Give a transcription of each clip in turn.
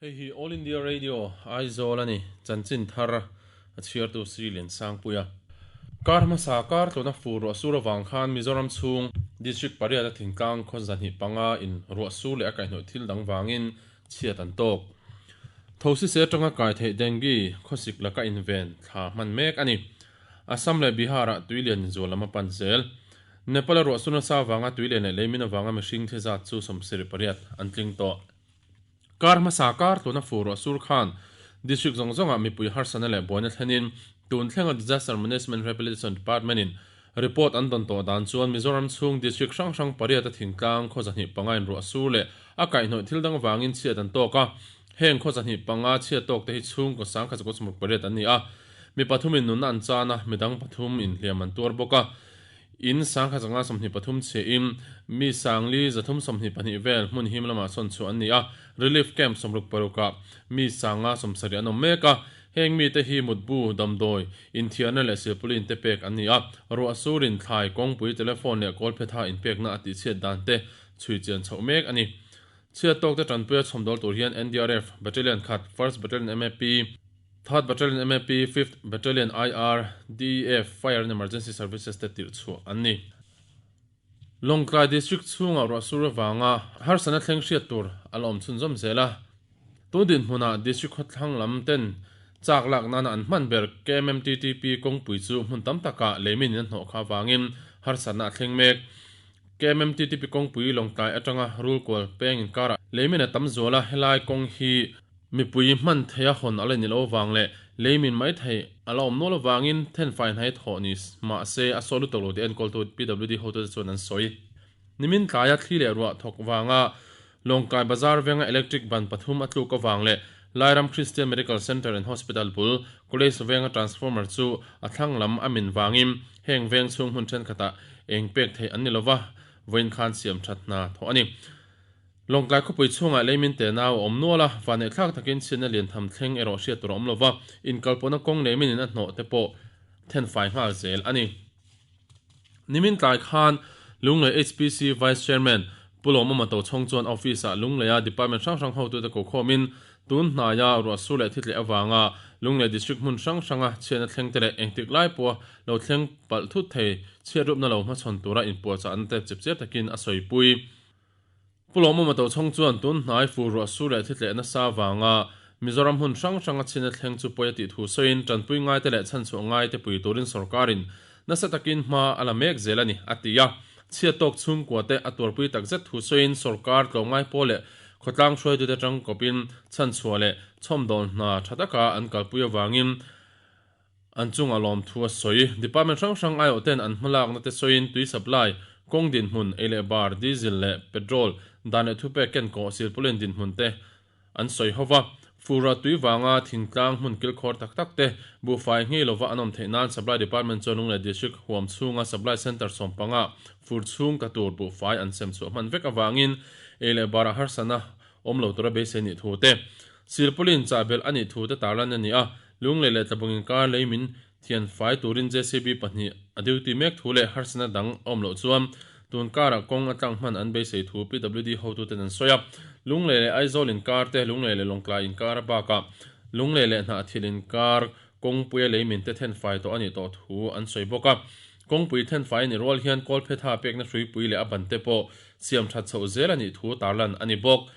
Hei hi All India Radio, Aizawl a ni. Chanchin thar a chhiartu Sri Liansangpuia. Kar hmasa kar tlawna fur ruah sur avang khan Mizoram chhung District pariat a thingtlang khaw 25 in ruah sur leh a kaihhnawih thil dang vangin chhiat an tawk. Thosi se atanga kai theih Dengue khawsik laka inven thla hman mek a ni. Assam leh Bihar ah tuilian inzual lam a pan zel. Nepal a ruah sur nasa avanga tuilian leh leimin avanga mihring thi zat chu 78 an tling tawh. Kar hmasa kar tluna fur ruah sur khan District zawng zawngah mipui harsatna leh buaina thlenin tun thlenga Disaster Management Rehabilitation Department in report an dawn tawh dan chuan Mizoram chhung District hrang hrang pariat a thingtlang khaw 25 in ruah sur leh a kaihhnawih thil dang vangin chhiat an tawk a, heng khaw 25 chhiat tawk te hi chhungkaw 1168 an ni a, mi pathum in nunna an chan a, midang pathum in hliam an tuar bawk a. In 1123 chhiahin mi 4,322 vel hmun him lamah sawn chhuah an ni a, Relief Camp 66 ah mi 570 an awm mek a, heng mite hi mutbu, damdawi, inthiarna leh silpauline te pek an ni a, ruah surin thlai, kawngpui, telephone leh kawlphetha inpekna a tihchhiat dan te chhui chian chhoh mek a ni. Chhiat tawkte tanpuia chhawmdawl tur hian NDRF, Battalion khat, First Battalion MAP, Third Battalion MAP, Fifth Battalion IR, DEF, Fire and Emergency Services te tirh chhuah an ni. Lawngtlai District chhungah ruah sur avanga harsatna thleng hriat tur a la awm chhunzawm zel a. Tun dinhmunah District khawthlang lam ten chak lak nana an hman ber KMMTTP kawngpui chu hmun tam takah leimin in a hnawh kha avangin harsatna a thleng mek. KMMTTP kawngpui Lawngtlai atanga Rulkual peng inkarah leimin a tam zual a, helai kawng hi mipui hman theia hawn a la ni lo avang leh leimin mai thei a la awm nual avangin thenfai hnai thawh ni mahse a sawi lutuk lo tih enkawltu PWD hotute chuan an sawi. Nimin tlaia thli leh ruah thawk vanga Lawngtlai Bazar venga electric ban pathum a tluk avang leh Lairam Christian Medical Centre and Hospital bul College venga transformer chu a thlang lam a min vangin heng veng chhung hmun thenkhatah eng pek theih an ni lova, vawiin khan siam that hna thawh a ni. Lawngtlai khawpui chhungah leimin te nau a awm nual a, vannehthlak takin chhiatna lian tham thleng erawh hriat tur a awm lova, inkalpawhna kawng leimin in a hnawh te pawh thenfai nghal zel a ni. Nimin tlai khan Lunglei HPC Vice Chairman Pu Lawmawma Tochhawng chuan office-ah Lungleia department hrang hrang hotute kokhawmin tun hnaia ruahsur leh thitleh avanga Lunglei District hmun hrang hranga chhiatna thleng te leh engtik lai pawha lo thleng palh thut thei chhiatrupna lo hmachhawn tura inpuahchah an tep chep chep takin a sawipui. Pu Lawmawma Tochhawng chuan tun hnai fur ruahsur leh thitleh nasa avanga Mizoram hmun hrang hranga chhinna thleng chu pawi a tih thu sawiin tanpui ngaite leh chhanchhuah ngaite pui turin sorkarin nasa takin hma a la mek zel a ni, a ti a. Chhiat tawk chhungkuate a tuarpui takzet thu sawiin sorkar tlawmngai pawl leh khawtlang hruaitute tangkawpin chhanchhuah leh chhawmdawl hna tha taka an kalpui avangin An chungah lawmthu a sawi. Department hrang hrang aiawhten an hmalakna te sawiin tui supply, kawng dinhmun, ei leh bar, diesel leh petrol, dan leh thupek ken kawh silpauline dinhmun te an sawi ho va. Furah tui vanga thingtlang hmun kilkhawr tak tak te buhfai ngei lova an awm theih nan Supply Department chuan Lunglei District huam chhunga Supply Centre sawmpanga fur chhung ka tur buhfai an sem chhuah hman vek avangin ei leh barah harsatna awm lo tura beisei nih thu te, silpauline chahbelh a nih thu te tarlan a ni a. Lunglei leh Tlabung inkar lei min thian fai turin JCB pahnih a duty mek thu leh harsatna dang a awm loh chuan tun karah kawng a tlang hman an beisei thu PWD hotuten an sawi a. Lunglei leh Aizawl inkar te, Lunglei leh Lawngtlai inkar bakah Lunglei leh Hnahthil inkar kawngpuia lei min te then fai tawh a nih tawh thu an sawi bawk a. Kawngpui then fai a nih rual hian Kawlphetha pekna hruipui leh a ban te pawh siam that chhoh zel a nih thu tarlan a ni bawk.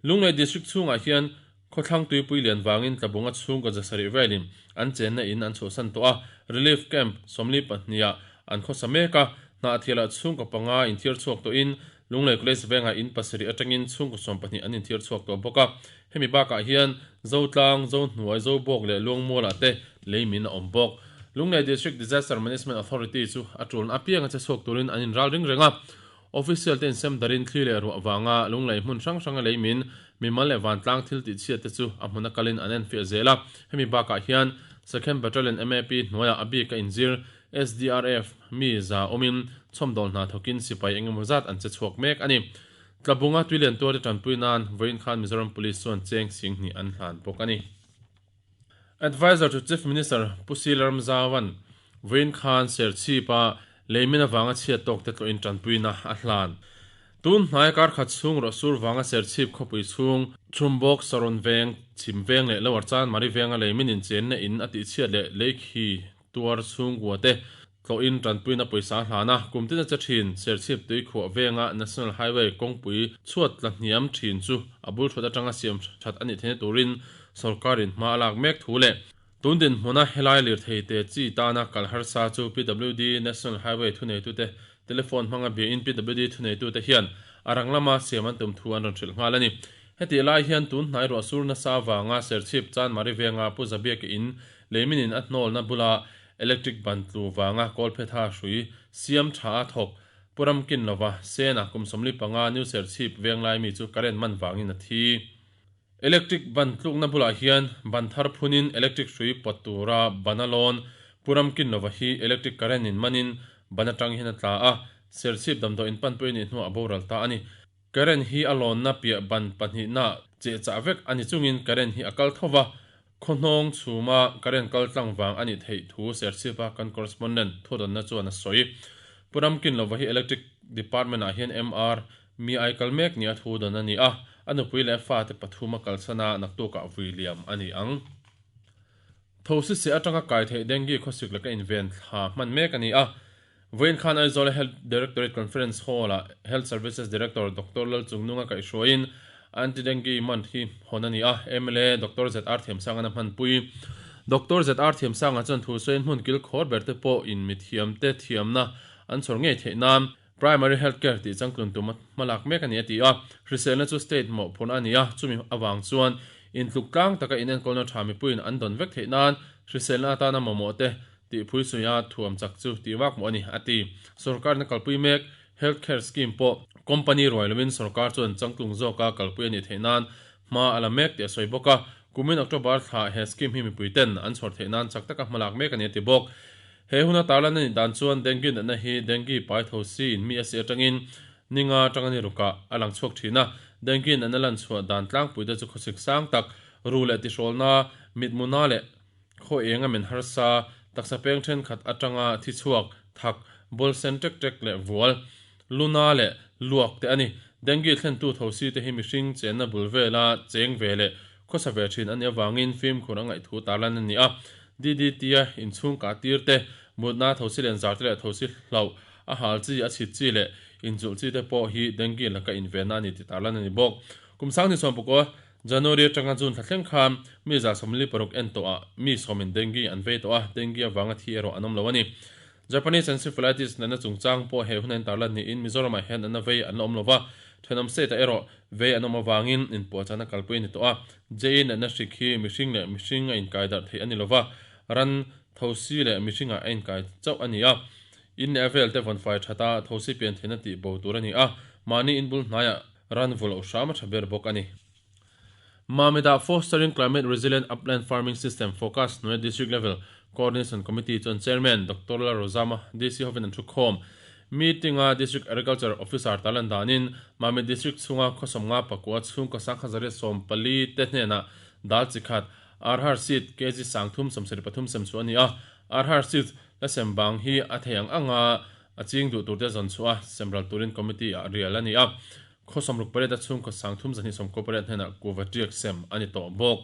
Lunglei District chhungah hian Khawthlang tuipui lian vangin Tlabunga chhungkaw zasarih velin an chenna in an chhuahsan tawh a, Relief Camp 42 ah an khawsa mek a, Hnahthialah chhungkaw panga inthiar chhuak tawhin Lunglei College vengah in pasarih atangin chhungkaw 12 an inthiar chhuak tawh bawk a. Hemi bakah hian Zotlang, Zohnuai, Zobawk leh Luangmualah te leimin a awm bawk. Lunglei District Disaster Management Authority chu a tulna apianga che chhuak turin an inral ring reng a, Official te insem darin thli leh ruah vanga Lunglei hmun hrang hranga lei min, mimal leh vantlang thil tih chhiat te chu a hmuna kalin an enfiah zel a. Hemi bakah hian Second Battalion MAP hnuaiah a bik a inzir SDRF mi za awmin chhawmdawl hna thawkin sipai eng emaw zat an che chhuak mek a ni. Tlabunga tuilian tuarte tanpui nan vawiin khan Mizoram Police chuan cheng sing hnih an hlan bawk a ni. Adviser to Chief Minister Pu Silaram Zauan vawiin khan Serchhip-a leimin avanga chhiat tawkte tlawhin tanpuina a hlan. Tun hnai kar khat chhung ruahsur vanga Serchhip khawpui chhung, Chhumbawk, Saron veng, Chhim veng leh Lower Chanmari venga lei min inchenna in a tihchhiat leh leikhi tuar chhungkua te tlawhin tanpuina pawisa a hlan a, kum tin a che thin. Serchhip tuikhuah venga National Highway kawngpui chhuat tla hniam thin chu a bul thawt atanga siam that a nih theihna turin sawrkarin hma a lak mek thu leh tun dinhmuna helai lirthei te chi tana kal harsa chu PWD National Highway thuneitute telephone hmanga biain PWD thuneitute hian a rang lama siam an tum thu an rawn hrilh nghal a ni. Hetih lai hian tun hnai ruah sur nasa avanga Serchhip Chanmari venga Pu Zabiaka in Leimin in a hnawlna bula electric ban tlu vanga kawlphetha hrui siam tha a thawk Pu Ramkin lova Sena kum 45 New Serchhip venglai mi chu current man vangin a thi. Electric ban tlukna bulah hian ban thar phunin electric hrui pawt tura ban a lawn Pu Ramkin lova hi electric current in manin ban atang hian a tla a, Serchhip damdawi in panpui a nih hnuah a boral ta a ni. Current hi a lawnna piah ban pahnihna cheh chah vek a ni chungin current hi a kal tho va, khaw hnawng chhuma current kal tlang vang a nih theih thu Serchhipa kan correspondent thudawnna chuan a sawi. Pu Ramkinlova hi Electric Department ah hian MR mi ai kal mek nia thu dawn a ni a, a nupui leh a fate pathum a kalsan a, naktukah vui liam a ni ang. Thosi seh atanga kai theih dengue khawsik laka inven thla hman mek a ni a. Vawiin khan Aizawl Health Directorate Conference Hall-ah Health Services Director Doctor Lalchungnunga kaihhruaiin Anti-Dengue Month hi hawn a ni a, mla Doctor ZR Thiamsanga'n a hmanpui. Doctor ZR Thiamsanga chuan thu sawiin hmun kil khawr ber te pawh in mithiamte thiamna an chhawr ngei theih nan Primary Health Care tih changtlun tum a hmalak mek a ni a ti a. Hriselna chu state mawhphurhna a ni a, chumi avang chuan intluk tlang taka inenkawlna tha mipuiin an dawn vek theih nan hriselna atana mamawh te Tih phui suia thuam chak chu tih vak mawh a ni, a ti. Sorkarna kalpui mek Health Care Scheme pawh company ruai lovin sorkar chuan changtlung zawka kalpui a nih theih nan hma a la mek tih a sawi bawk a. Kumin October thla he scheme hi mipui ten an chhawr theih nan chak taka hmalak mek a ni a ti bawk. He huna tarlan a nih dan chuan dengue natna hi dengue pai tho siin mi a si atangin ninga atanga ni rukah a lang chhuak thin a. Dengue natna lan chhuah dan tlangpui te chu khawsik sang tak, ru leh tihrawlna, mitmuna leh Khaw eng a men harsa, taksa peng thenkhat atanga thi chhuak, thak, bawl sen tek tek leh vual, luna leh luak te a ni. Dengue thlentu thosi te hi mihring chenna bul vela cheng ve leh khawsa ve thin a nih avangin fimkhur a ngaih thu tarlan a ni a. DDT-a inchhung kah tir te, mutna thosi len zar te leh thosi hlauh a hal chi, a chhit chi leh inchulh chi te pawh hi dengue laka invenna a ni tih tarlan a ni bawk. Kum sang ni sawmpakua January atanga June thla thleng khan mi 46 en tawh ah mi sawmin dengue an vei tawh a, dengue avanga thi erawh an awm lo a ni. Japanese encephalitis natna chungchang pawh he hun a intarlan niin Mizoramah hian natna vei an la awm lo va, thenawm state ah erawh vei an awm avangin inpuahchahna kalpui a ni tawh a. JE natna hrik hi mihring leh mihring a inkai darh theih a ni lo va, ran thosi leh mihringah a inkai chauh a ni a. In leh a vel te vawnfai that a, thosi pian theihna tih bo tur a ni a, mahni inbul hnaiah Ran vu loh hram a tha ber bawk a ni. Mamit-ah Fostering Climate Resilient Upland Farming System Focus hnuaia District Level Coordination Committee chuan Chairman Doctor Lalrozama DC hovin an thukhawm. Meeting-a District Agriculture Officer tarlan danin Mamit District chhunga khawsawmnga pakua chhungkaw sangkha 140 te hnenah dal chi khat Arhar Seed kg 373 sem chu a ni a. Arhar Seed la sem bang hi a thei ang anga A ching duh turte zawn chhuah a, semral turin committee ah rial a ni a. Khaw 68 a chhungkaw 3298 hnenah kuva tiak sem a ni tawh bawk.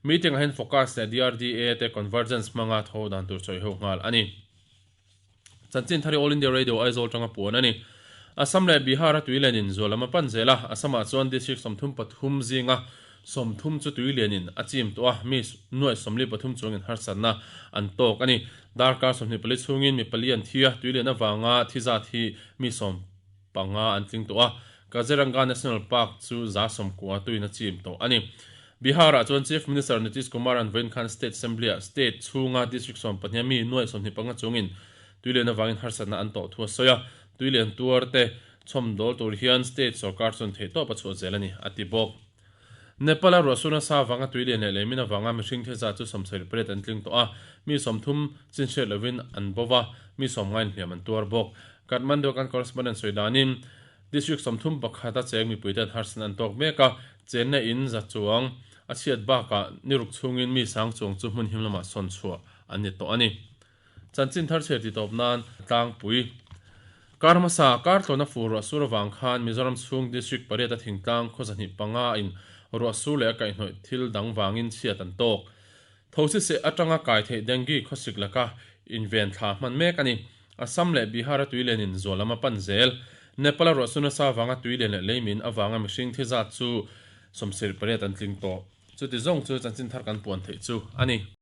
Meeting ah hian Focus leh DRDA te convergence hmanga tho dan tur chawi ho nghal a ni. Chanchin thari All India Radio Aizawl tanga puan a ni. Assam leh Bihar a tuilenin zual lam a pan zel a, Assam ah chuan district 33 zinga 30 chu tuilianin a chim tawh a, mi nuaih 43 chuangin harsatna an tawk a ni. Darkar 24 chhungin mi pali an thi a, tuilian avanga thi zat hi mi 15 an tling tawh a, Kaziranga National Park chu 90% tuin a chim tawh a ni. Bihar-ah chuan Chief Minister Nitish Kumar-a'n vawiin khan State Assembly-ah state chhunga district 15 mi nuaih 25 chungin tuilian avangin harsatna an tawh thu a sawi a, tuilian tuar te chhawmdawl tur hian state sorkar chuan theihtawp a chhuah zel a ni, a ti bawk. Nepal-a ruahsur nasa avanga tui lian leh leimin avanga mihring the zat chu 78 an tling tawh a, mi 30 chin hriat lovin an bo va, mi 90 in hliam an tuar bawk. Kathmandu-a kan correspondent sawi danin, District 31 a cheng mipuite an harsatna an tawk mek a, chenna in za chuang a chhiat bakah ni ruk chhungin mi sang chuang chu hmun him lamah sawn chhuah an ni tawh a ni. Chanchin thar chhiar titawp nan tlangpui. Kar hmasa, kar tlawna fur ruah sur avang khan Mizoram chhung District pariata thingtlang khaw 25 in ruah sur leh a kaihhnawih thil dang vangin chhiat an tawk. Thosi seh atanga kai theih dengue khawsik laka inven thla hman mek a ni. Assam leh Bihar-a tuilenin zual lam a pan zel. Nepal-a ruah sur nasa avanga tuilen leh leimin avanga mihring thi zat chu 78 an tling tawh. Chuti zawng chu chanchin thar kan puan theih chu a ni.